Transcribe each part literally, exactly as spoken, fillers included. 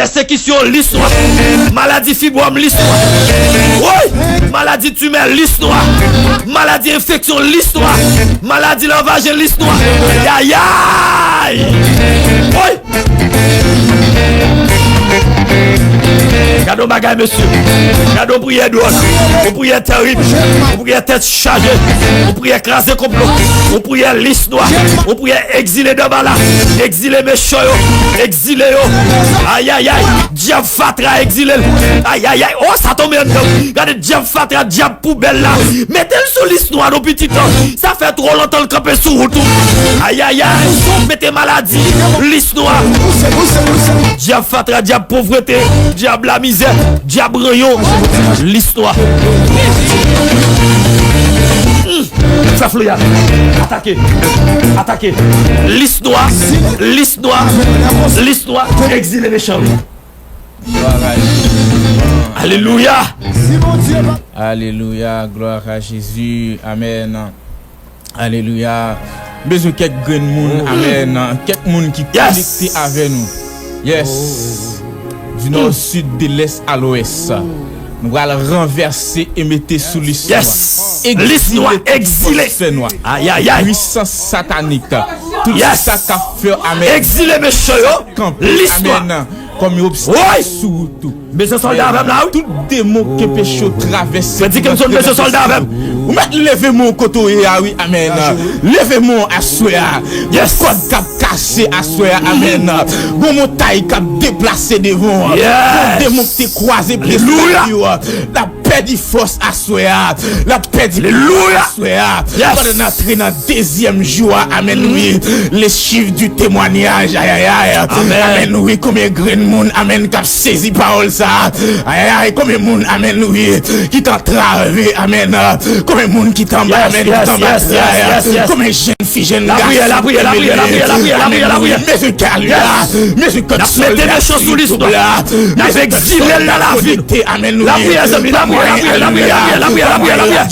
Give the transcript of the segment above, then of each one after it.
Pèsekisyon, lis nwa. Maladi fibwòm, lis nwa. Woy! Maladi timè, lis nwa. Maladi enfeksyon, lis nwa. Maladi nan vajen, lis nwa. Yayay! Woy! Gade yon bagay, mesye. Gade yon priyè dwòl. Yon priyè tèrib. Yon priyè tèt chaje. Yon priyè kraze konplo. Yon priyè lis nwa. Yon priyè egzile Danbala. Egzile mechan yo. Egzile yo. Ayayay. Dyab fatra egzile l. Ayayay. Oh, sa tonbe anndan. Gade dyab fatra, dyab poubèl la. Mete l sou lis nwa non pitit lan. Sa fè twò lontan l kanpe sou wout ou. Ayayay. Mete maladi. Lis nwa. Dyab fatra, dyab povrete, dyab lamizè, dyab ranyon. Lis nwa. Hmm. Frè Floyal, atake. Atake. Lis nwa. Lis nwa. Lis nwa. Egzile mechan yo. Alelouya. Alelouya. Glwa a Jezi. Amèn. Alelouya. M bezwen kèk grenn moun. Amèn. Kèk moun ki konekte avè nou. Yes. Du nord au sud, de l'est à l'ouest. Nou pral ranvèse e mete sou lis nwa. Lis nwa, egzile. Fè nwa. Ayayay. Pwisans satanik. Tout sa k ap fè, amèn. Egzile mechan yo. Kanpe, amèn. Kòm yon obstak sou wout ou. Bezwen sòlda avè m la, wi. Tout demon ke peche yo travèse. Mwen di ke m bezwen sòlda avè m. Ou mèt leve men w kote w ye a, wi. Amèn. Leve men w aswè a. Yes. Kòd k ap kase aswè a. Amèn. Gon montay k ap deplase devan w. Yes. Gon demon k te kwaze pye sou lavi w. L ap pèdi fòs aswè a. L ap pèdi pouvwa aswè a. Yes. Pandan n antre nan dezyèm jou a, amèn, wi. Les chiffres du témoignage, ayayay. Amèn. Amèn, wi, konbyen grenn moun, amèn, k ap sezi pawòl sa a. Ayayay, konbyen moun, amèn, wi, ki t antrave, amèn. Konbyen moun ki t anba, amèn, ki t anba tray. Konbyen jèn fi, jèn gason ki te mele. Amèn, wi, mezon kè a li la. Mezon kè sòlda sou YouTube la. Mezon kè sòlda konekte, amèn, wi. Lapriyè, zanmi, lapriyè, lapriyè, lapriyè, lapriyè, lapriyè.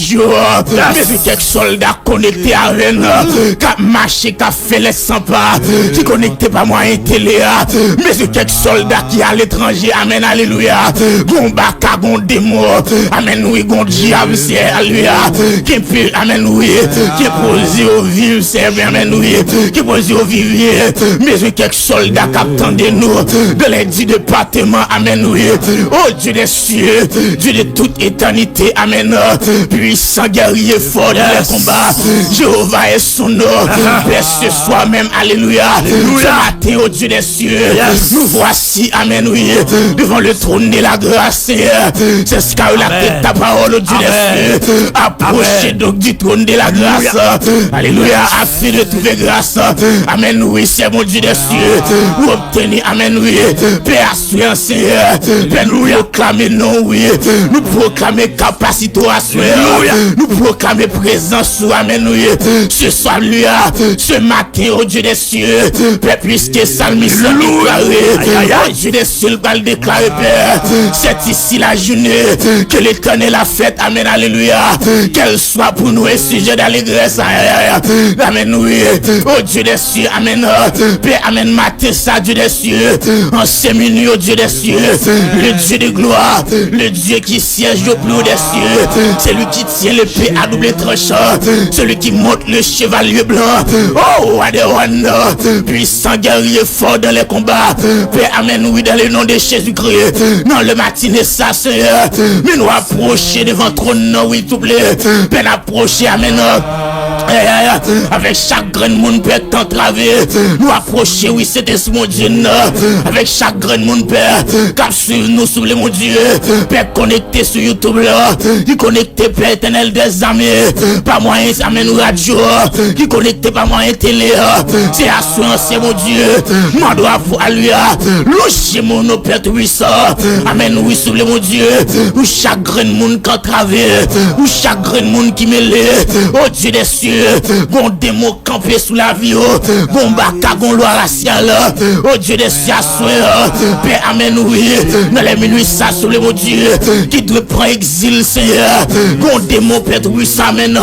Mezon kèk sòlda konekte avè n, k ap mache, k ap fè lè san pa, ki konekte pa mwayen tele a. Mezon kèk sòlda ki aletranje, amèn, alelouya. Gon baka, gon demon, amèn, wi, gon dyab, se, alelouya. Ki pe, amèn, wi, ki enpoze yo viv, se, amèn, wi, ki enpoze yo viv, mezon kèk sòlda k ap tande nou, dans les dix départements, amèn, wi. Oh, Dieu des cieux, Dieu de toute éternité, amèn. Puissant guerrier, fort dans les combats. Jéhovah est son nom. Père, ce soir même, alléluia. Ce matin, oh Dieu des cieux, nous voici, amèn, wi, devant le trône de la grâce, Seigneur. C'est ce qu'a relaté ta parole, oh Dieu des cieux. Approchez donc du trône de la grâce. Alléluia. Afin de trouver grâce. Amèn, wi, Seyè, mon Dieu des cieux. Ou obteni, amèn, wi. Pè, aswè an, Seyè. Pè, nou pwoklame non, wi. Nou pwoklame kapasite w aswè an. Nou pwoklame prezans ou, amèn, wi. Ce soir, alelouya. Ce matin, oh Dieu des cieux. Pè, puisque salmis la deklare, oh Dieu des cieux, l pral deklare, Pè. C'est ici la journée que l'Éternel a faite. Amèn, alelouya. Qu'elle soit pour nous un sujet d'allégresse. Ayayay. Amèn, wi. Oh Dieu des cieux, amèn. Pè, amèn, maten sa, Dieu des cieux. Anseyi nou, oh Dieu des cieux. Le Dieu de gloire, le Dieu qui siège au plus haut des cieux. Celui qui tient l'épée à double tranchant. Celui qui monte le chevalier blanc. Oh, Adawana, puissant guerrier fort dans les combats. Pè, amèn, wi, dans le nom de Jésus-Christ. Nan le matine sa, Seyè. Men nou apwoche devan twòn nan, wi, souple. Pè, n apwoche, amèn. Ayayay, avèk chak grenn moun, Pè, k antrave. Nou apwoche, wi, Sentespri, mon Dieu, nan. Avèk chak grenn moun, Pè, k ap swiv nou, souple, mon Dieu. Pè, konekte sou YouTube la. Ki konekte, Pè, Etènèl dèzame. Pa mwayen, amèn, radyo. Ki konekte pa mwayen tele. Se aswè an, Seyè, mon Dieu. Mande w, alelouya. Lonje men w, Pè Toupisan. Amèn, wi, souple, mon Dieu. Pou chak grenn moun k antrave. Pou chak grenn moun ki mele. Oh Dieu des cieux. Gon demon kanpe sou lavi yo. Gon baka, gon lwa rasyal. O Dye dè syè, aswè, Pè, amèn, wi. Nan lè minui sa, souple, Bondye, ki dwe pran egzil, Senyè. Gon demon, Pè Toupisan, amèn.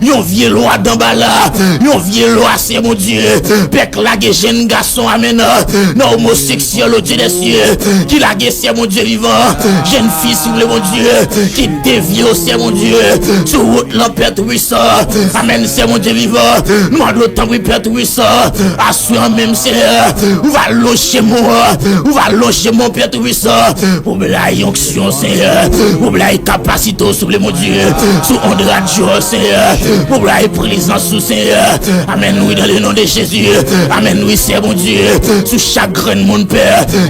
Yon vye lwa danbala. Yon vye lwa, Senyè Bondye. Pè k lage jèn gason, amèn. Nan omoseksyèl, o Dye dè syè. Ki lage, Senyè Bondye vivan. Jèn fi, souple, Bondye. Ki devye, o Senyè Bondye. Sou wout lan, Pè Toupisan. Amèn, Senyè Bondye vivan. Nou mande w tanpri, Pè Toupisan. Aswè an menm, Senyè, ou va lonje men w, ou va lonje men w, Pè Toupisan, pou bay onksyon, Senyè, pou bay kapasite w, souple, Bondye, sou ond radyo, Senyè, pou bay prezans ou, Senyè. Amèn, wi, dans le nom de Jésus. Amèn, wi, Senyè Bondye, sou chak grenn moun, Pè,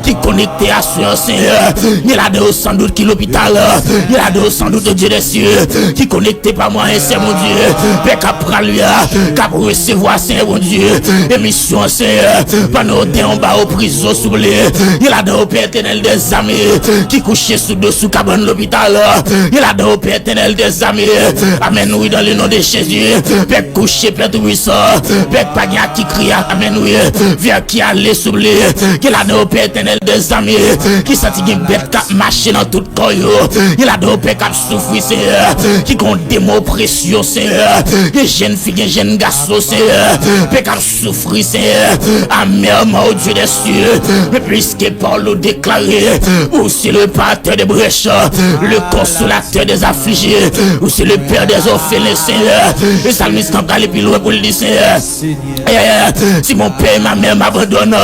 ki konekte aswè an, Senyè. Gen ladan yo, sandout, ki lopital, gen ladan yo, sandout, o Dye dè syè, ki konekte te pa mwayen, Senyè Bondye, Pè k ap pral la, k ap resevwa, Senyè Bondye, emisyon an, Senyè, pandan yo te anba o prizon, souple, gen ladan yo, Pè Etènèl dèzame, ki kouche sou do, sou kabann lopital, gen ladan yo, Pè Etènèl dèzame, amèn, wi, dans le nom de Jésus, Pè k kouche, Pè Toupisan, Pè k pa gen ak ki kriye, amèn, wi, vè ki ale, souple, gen ladan yo, Pè Etènèl dèzame, ki santi gen bèt k ap mache nan tout kò yo. Gen ladan yo, Pè, k ap soufri, Senyè, ki gon demon opresyon, Senyè. Gen jèn fi, gen jèn gason, Senyè, Pè, k ap soufri, Senyè, amèman, o Dye dè syè. Men piske pawòl ou deklare, ou se le reparateur des brèches, le consolateur des affligés, ou se le père des orphelins, Senyè. E salmis lan prale pi lwen pou l di, Senyè, Eh, si mon père et ma mère m'abandonnent,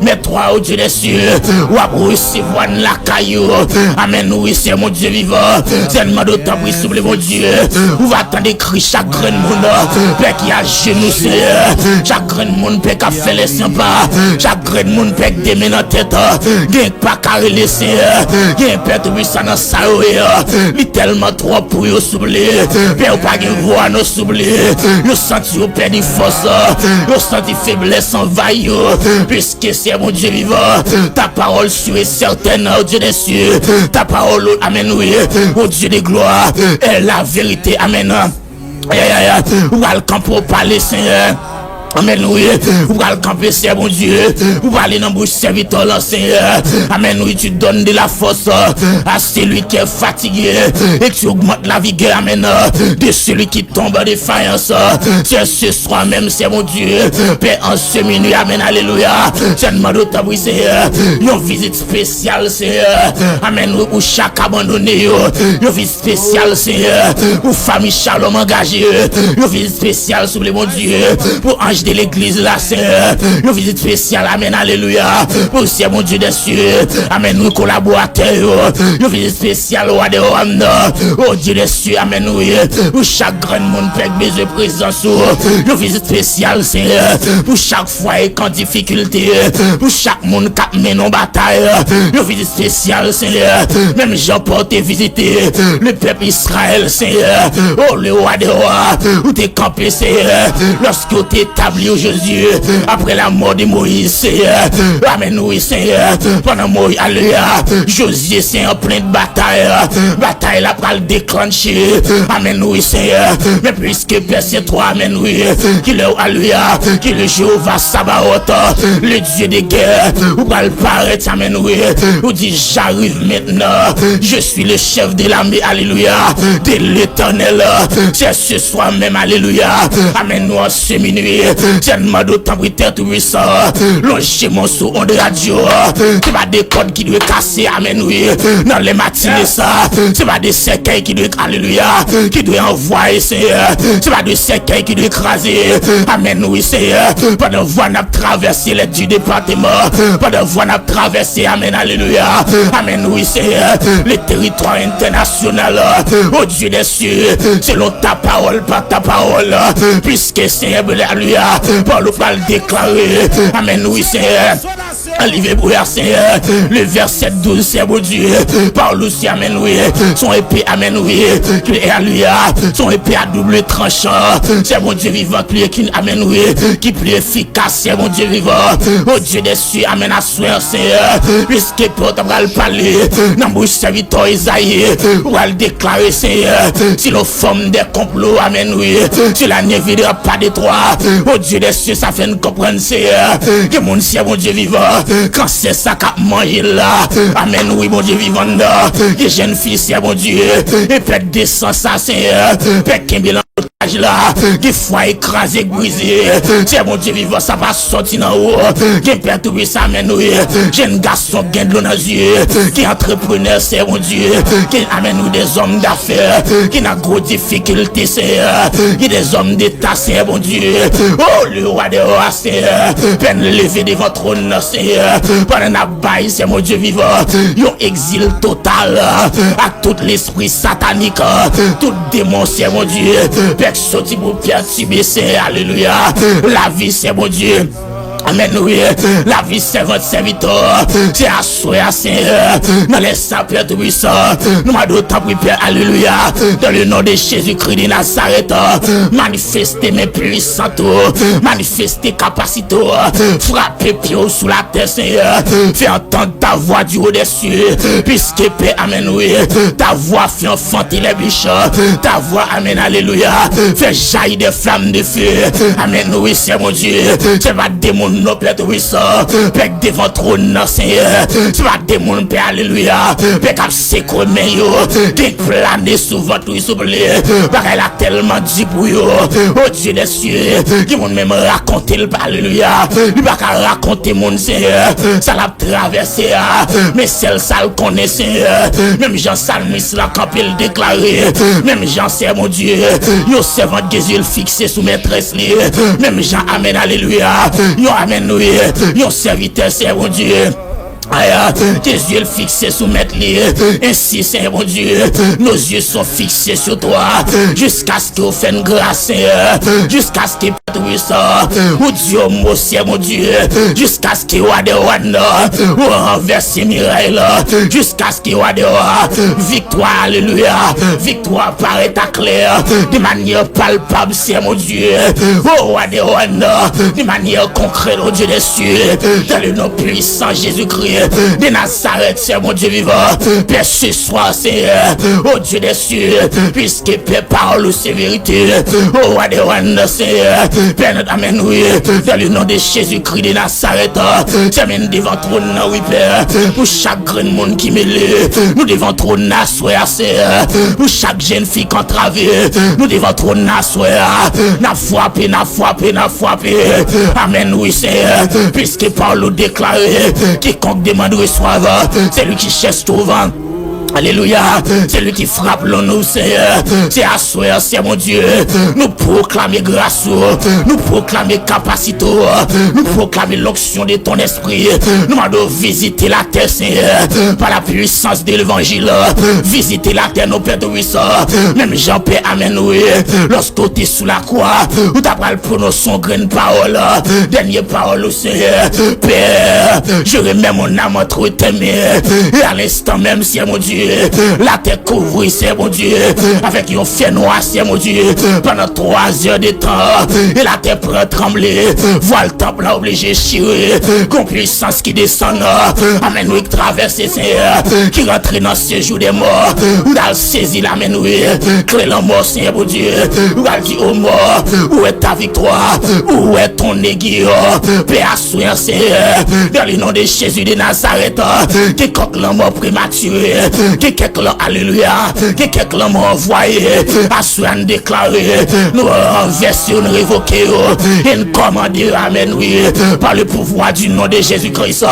mais toi, o Dye dè syè, w ap resevwa n lakay ou. Amèn, wi, Senyè Bondye vivan. Sèlman, tanpri, souple, Bondye, ou va tande kri chak grenn moun, Pè, ki ajenou, Senyè. Chak grenn moun, Pè, k ap fè lèsenpa. Chak grenn moun, Pè, k de men nan tèt, gen k pa ka rele, Senyè. Gen Pè Toupisan nan sa yo ye, li tèlman twòp pou yo, souple. Pè, yo pa gen vwa, non, souple. Yo santi yo pèdi fòs, yo santi feblès anvayi yo. Piske, Senyè Bondye vivan, ta pawòl sûr et certaine, o Dye dè syè. Ta pawòl, amèn, wi, o Dye de glwa, est la vérité, amèn. Ayayay, ou pral kanpe, ou pale, Senyè. Amèn, wi. Ou pral kanpe, Senyè Bondye. Ou pale nan bouch sèvitè w lan, Senyè. Amèn, wi. Tu donnes de la force à celui qui est fatigué et tu augmentes la vigueur, amèn, de celui qui tombe en défaillance. Senyè, ce soir même, Senyè Bondye, Pè, an se minui, amèn, alelouya. Senyè, mande w tanpri, Senyè, yon vizit espesyal, Senyè. Amèn, wi, pou chak abandone yo. Yon vizit espesyal, Senyè, pou fanmi Shalom angaje. Yon vizit espesyal, souple, Bondye, pou anj de legliz la, Senyè. Yon vizit espesyal, amèn, alelouya, pou Senyè Bondye dè syè. Amèn, wi, kolaboratè yo. Yon vizit espesyal, wa dè wa nan. O Dye dè syè, amèn, wi, pou chak grenn moun, Pè, k bezwen prezans ou. Yon vizit espesyal, Senyè, pou chak fwaye k an difikilte, pou chak moun k ap mennen yon batay. Yon vizit espesyal, Senyè. Menm jan Pè w te vizite le pèp Izrayèl, Senyè. O, le wa dè wa, ou te kanpe, Senyè. Lòske w te etabli yo, Jozye, apre lamò de Moyiz, Senyè. Amèn, wi, Senyè. Pandan Moyiz, alelouya, Jozye, Senyè, an plen batay. Batay la pral deklanche. Amèn, wi, Senyè. Men plis ke vèsè twa, amèn, wi. Ki lè, alelouya, ki lè Jewova Sabaot, le Dieu des guerres, ou pral parèt, amèn, wi. Ou di, j'arrive maintenant, je suis le chef de l'armée, alelouya, de l'Éternel. C'est ce soir même, alelouya. Amèn, wi, an se minui. Sèlman, dotan, Pè Toupisan, lonje men w sou ond radyo. Se pa de kòd ki dwe kase, amèn, wi. Nan lè matine sa, se pa de sèkèy ki dwe, alelouya, ki dwe anvwaye, Senyè. Se pa de sèkèy ki dwe kraze. Amèn, wi, Senyè. Pandan vwa n ap travèse lè di depatman, pandan vwa n ap travèse, amèn, alelouya. Amèn, wi, Senyè. Le teritwa entènasyonal, o Dye dè syè, selon ta pawòl, pa ta pawòl, piske, Senyè, alelouya, pawòl ou pral deklare. Amèn, wi, Senyè. Liv Ebre a, Senyè, le vèsè douz, Senyè Bondye, Pawòl ou se, amèn, wi, se yon epe, amèn, wi, ki, alelouya, se yon epe a double tranchan, Senyè Bondye vivan, ki, amèn, wi, ki pli efikas, Senyè Bondye vivan, o Dye dè syè, amèn, aswè, Senyè, piske pè w ta pral pale nan bouch sèvitè Ezayi, ou pral deklare, Senyè, si le fòm dè konplo, amèn, wi, cela ne viendra pas de toi, o Dye dè syè, sa fè n konprann, Senyè, gen moun, Senyè Bondye vivan, kansè sa k ap manje l la, amèn, wi, Bondye vivan, gen jèn fi, Senyè Bondye, e pèt de san sa, Senyè, pè kenbe l an otaj la, gen fwaye kraze, brize, Senyè Bondye vivan, sa pa sòti nan ou, gen pè tou pwisan, amèn, wi, jèn gason, gen dlo nan zye, gen antreprenè, Senyè Bondye, gen, amèn, wi, dè zòm dafè, ki nan gwo difikilte, Senyè, gen dè zòm deta, Senyè Bondye, o, le wa dè wa, Senyè, pè n leve devan twòn nan, Senyè, pandan n ap bay, Senyè Bondye vivan, yon egzil total, ak tout lespri satanik, tout demon, Senyè Bondye, pè k soti pou pètibe, Senyè, alelouya, lavi, Senyè Bondye. Amèn, wi. Lavi sèvant, sèvitè, se aswè a, Senyè, nan lè sa, Pè Toupisan, nou mande w, tanpri, Pè, alelouya, dans le nom de Jésus-Christ de Nazareth, manifeste men pwisant ou, manifeste kapasite ou, frape pye w sou latè, Senyè, fè antann ta voix du haut des cieux, puisque, Pè, amèn, wi, ta voix fait enfanter les bûches, ta voix, amèn, alelouya, fait jaillir des flammes de feu, amèn, wi, Senyè Bondye, se pa de moun non, Pè Toupisan, Pè k devan twòn nan, Senyè, se pa de moun, Pè, alelouya, Pè k ap sekwe men yo, ki plane sou vant, wi, souple, bagay la tèlman di pou yo, o Dye dè syè, gen moun menm rakonte l, alelouya, li pa ka rakonte moun, Senyè, sa l ap travèse a, men sèl sa l konnen, Senyè, menm jan salmis la kanpe, l deklare, menm jan, Senyè Bondye, yon sèvant Jezi, l fikse sou mètrès li, menm jan, amèn, alelouya, yon, amèn, wi, yon sèvitè, Senyè Bondye, aya, Jezi, l fikse sou mèt li, ensi, Senyè Bondye, nos yeux sont fixés sur toi, jusqu'à ce que w fè n gras, Senyè, jusqu'à ce que Pè Toupisan, ou di yon mo, Senyè Bondye, jiskaske Wa dè wa nan, ou ranvèse miray la, jiskaske Wa dè wa, viktwa, alelouya, viktwa parèt aklè, de manyè palpab, Senyè Bondye, o Wa dè wa nan, de manyè konkrèt, o Dye dè syè, dans le nom puissant Jésus-Christ de Nazareth, Senyè Bondye vivan, Pè, se swa, Senyè, o Dye dè syè, piske Pè, pawòl ou se verite. O Wa dè wa nan, Senyè, pèmèt, amèn, wi, dans le nom de Jésus-Christ de Nazareth, se men devan twòn nan, wi, Pè, pou chak grenn moun ki mele, nou devan twòn nan aswè a, Senyè, pou chak jèn fi k antrave, nou devan twòn nan aswè a, n ap frape, n ap frape, n ap frape, amèn, wi, Senyè, piske pawòl ou deklare, quiconque demande reçoive, celui qui cherche trouve. Alelouya. Celui qui frappe l'on ouvre, Senyè. Se aswè a, Senyè Bondye, nou pwoklame gras ou, nou pwoklame kapasite ou, nou pwoklame l'onction de ton esprit. Nou mande w vizite latè, Senyè, par la puissance de l'évangile. Vizite latè, non, Pè Toupisan. Menm jan, Pè, amèn, wi, lòske w te sou lakwa, ou ta pral pwononse yon grenn pawòl, dènye pawòl ou, Senyè. Père, je remets mon âme entre tes mains. Et à l'instant même, Senyè Bondye, latè kouvri, Senyè Bondye, avèk yon fènwa, Senyè Bondye, pandan twa zè de tan. E latè pran tranble. Vwal tanp lan oblije chire. Gon pwisans ki desann, amèn, wi, k travèse, Senyè, ki rantre nan sejou dè mò. Ou t al sezi l, amèn, wi, kle lanmò, Senyè Bondye. Ou al di, o mò, où est ta victoire? Où est ton aiguillon? Pè, aswè a, Senyè, dans le nom de Jésus de Nazareth, ke kòk lanmò prematire, ke kèk lan, alelouya, ke kèk lanmò anvwaye, aswè a n deklare, nou ranvèse yo, n revoke yo, e n kòmande yo, amèn, wi, par le pouvoir du nom de Jésus-Christ,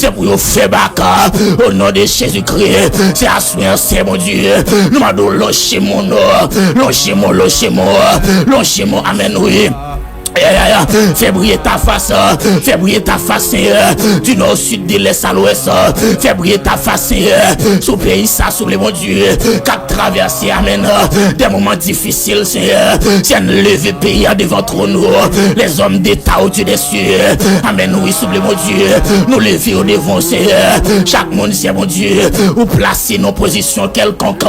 se pou yo fè baka, o non de Jezikri, se aswè a, Senyè Bondye, nou mande w lonje men w, lonje men w, lonje men w, lonje men w, amèn, wi. Fè briye ta fas, fè briye ta fas, Senyè, du nord au sud, de l'est à l'ouest, fè briye ta fas, Senyè, sou peyi sa, souple Bondye, k ap travèse, amèn, de moman difisil, Senyè. Senyè, nou leve peyi a devan twòn ou, les hommes d'État, au Dieu des cieux, amèn, wi, souple Bondye, nou leve yo devan, Senyè, chak moun, Senyè Bondye, ou plase nan pozisyon kèlkonk,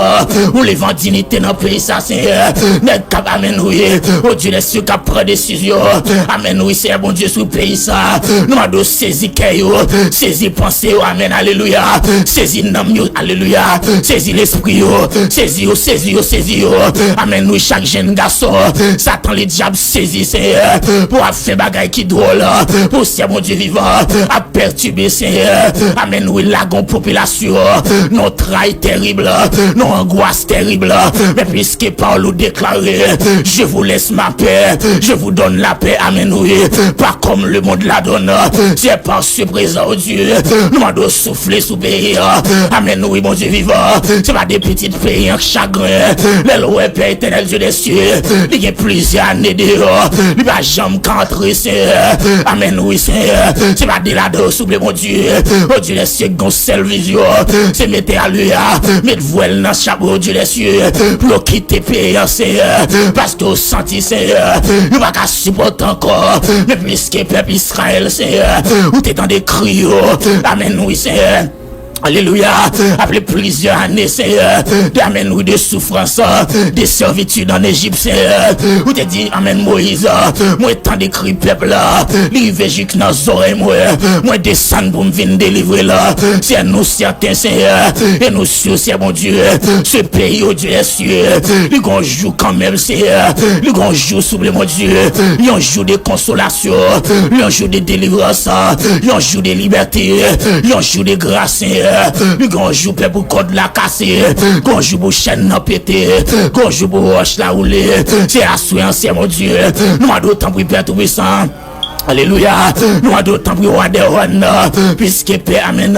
ou leve an diyite nan peyi sa, Senyè, nèg k ap, amèn, wi, au Dieu des cieux, k ap pran desizyon. Amèn, wi, Senyè Bondye, sou peyi sa. Nou mande w sezi kè yo, sezi panse yo, amèn, alelouya. Sezi nanm yo, alelouya. Sezi lespri yo, sezi yo, sezi yo, sezi yo. Amèn, wi, chak jèn gason, Satan ledyab sezi, Senyè, pou ap fè bagay ki dwòl, pou Senyè Bondye vivan ap pètibe, Senyè. Amèn, wi, lage yon popilasyon nan tray tèrib, nan angwas tèrib. Men piske pawòl ou deklare, je vous laisse ma paix, je vous donne la paix. Amèn, wi. Pas comme le monde la donne. C'est par ce présent, oh Dieu. Nou mande w soufle sou peyi a. Amèn, wi, Bondye vivan. Se pa de pitit peyi an k chagren. Lè l wè Pè Etènèl, Dye dè syè, li gen plizyè ane deyò. Li pa janm ka antre, Senyè. Amèn, wi, Senyè. Se pa de ladan yo, souple Bondye. O Dye dè syè, gen yon sèl vizyon. Se mete, alelouya, met vwèl nan chapo, o Dye dè syè, pou yo kite peyi an, Senyè. Paske yo santi, Senyè, yo pa ka sipòte ankò. Men pliske pèp Izrayèl, Senyè, ou te tande kri yo. Amèn, wi, Senyè. Alelouya. Apre plizyè ane, Senyè, de, amèn, wi, de soufrans, de sèvitid ann Ejip, Senyè. Ou te di, amèn, Moyiz, mwen tande kri pèp la. Li rive jik nan zòrèy mwen. Mwen desann pou m vin delivre l. Senyè, nou sèten, Senyè, e nou si, Senyè Bondye, se peyi, o Dye dè syè, li gon jou kanmenm, Senyè. Li gon jou, souple Bondye. Yon jou de konsolasyon. Yon jou de delivrans. Yon jou de libète. Yon jou de gras, Senyè. Li gon jou pèp ou kòd la kase. Gon jou pou chèn nan pete. Gon jou pou wòch la woule. Se aswè an, Senyè Bondye. Nou mande w tanpri, Pè Toupisan. Alelouya. Nou mande w tanpri, Wa dè wa, piske Pè, amèn,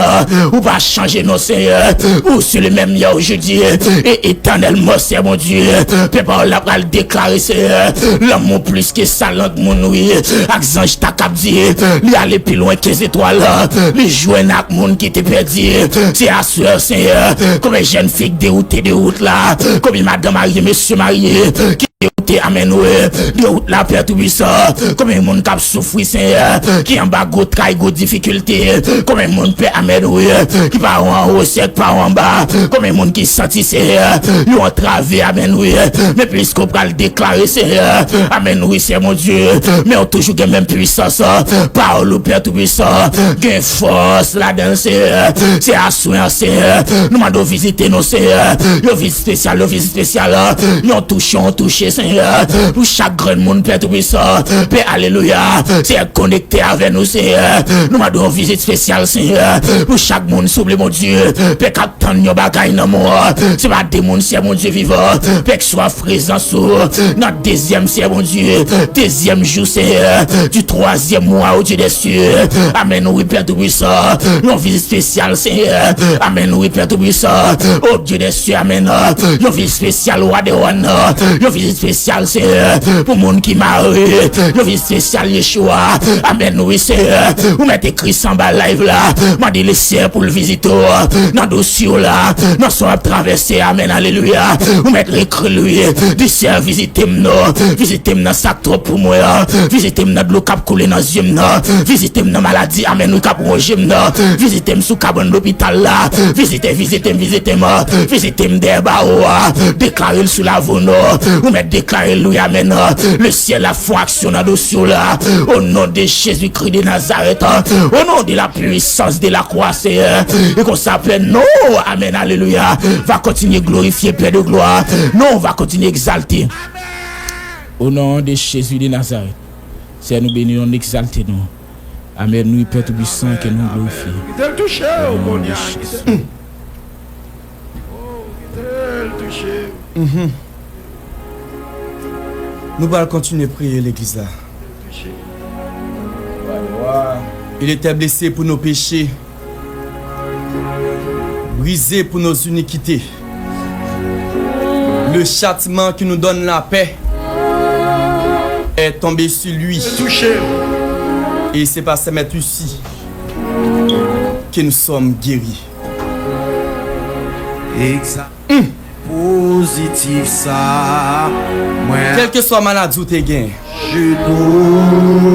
ou pa chanje non, Senyè. Ou se le menm yè, ojodi, e etènèlman, Senyè Bondye. Pè, pawòl la pral deklare, Senyè, lanmou plis ke sa lang moun, wi. Ak zanj ta kab di, li ale pi lwen ke zetwal, li jwenn ak moun ki te pèdi. Se aswè, Senyè, konbyen jèn fi k dewoute de wout la, konbyen madanm marye, mesye marye, ki dewoute, amèn, wi, de wout la, Pè Toupisan. Konbyen moun k ap soufri, Senyè, ki anba gwo tray, gwo difikilte. Konbyen moun, Pè, amèn, wi, ki pa anwo, Senyè, ki pa anba. Konbyen moun ki santi, Senyè, yo antrave, amèn, wi. Men plis ke w pral deklare, Senyè, amèn, wi, Senyè Bondye. Men w toujou gen menm pwisans. Pawòl ou, Pè Toupisan, gen fòs ladan l, Senyè. Se aswè an, Senyè, nou mande w vizite nou, Senyè. Yon vizit espesyal, yon vizit espesyal. Yon touche, yon touche, Senyè. Pou chak grenn moun, Pè Toupisan. Pè, alelouya. Senyè, konekte avè nou, Senyè. Nou mande w yon vizit espesyal, Senyè. Pou chak moun, souple Bondye. Pè, k ap tann yon bagay nan men w. Se pa de moun, Senyè Bondye vivan. Pè, k swaf prezans ou nan dezyèm, Senyè Bondye, dezyèm jou, Senyè, di twazyèm mwa, o Dye dè syè. Amèn, wi, Pè Toupisan. Yon vizit espesyal, Senyè. Amèn, wi, Pè Toupisan. O Dye dè syè, amèn. Yon vizit espesyal, Wa dè wa. Yon vizit espesyal, Senyè, pou moun ki mare. Yon vizit espesyal, Yeshua. Amèn, wi, Senyè. Ou mèt ekri sa anba live la. Mande Lesenyè pou l vizite w nan dosye w la, nan sa w ap travèse. Amèn, alelouya. Ou mèt ekri l, wi. Di, Senyè, vizite m non. Vizite m nan sa k twòp pou mwen an. Vizite m nan dlo k ap koule nan zye m nan. Vizite m nan maladi, amèn, wi, k ap wonje m nan. Vizite m sou kabann lopital la. Vizite, vizite m, vizite m. Vizite m dèyè bawo a. Deklare l sou lavou nou. Ou mèt deklare l, wi, amèn. Lesyèl ap fè yon aksyon nan dosye w la. O non de Jezikri de Nazarèt. O non de la puissance de la croix, Senyè. E konsa, Pè, non, amèn, alelouya, va kontinye glorifye, Pè de glwa. Non, va kontinye egzalte. O non de Jezi de Nazarèt. Senyè, nou beni, nou egzalte nou. Amèn. Wi, Pè Toupisan, ke nou glorifye. Kite l touche w, kounye a, kite l. Kite l touche. Mhm. Nou pral kontinye priye legliz la. Il était blessé pour nos péchés, brisé pour nos iniquités. Le châtiment qui nous donne la paix est tombé sur lui. Touche. Et c'est par ses mains ici que nous sommes guéris. Egzak. Pozitif sa. Mwen. Kèlkeswa maladi w te gen, Jenou.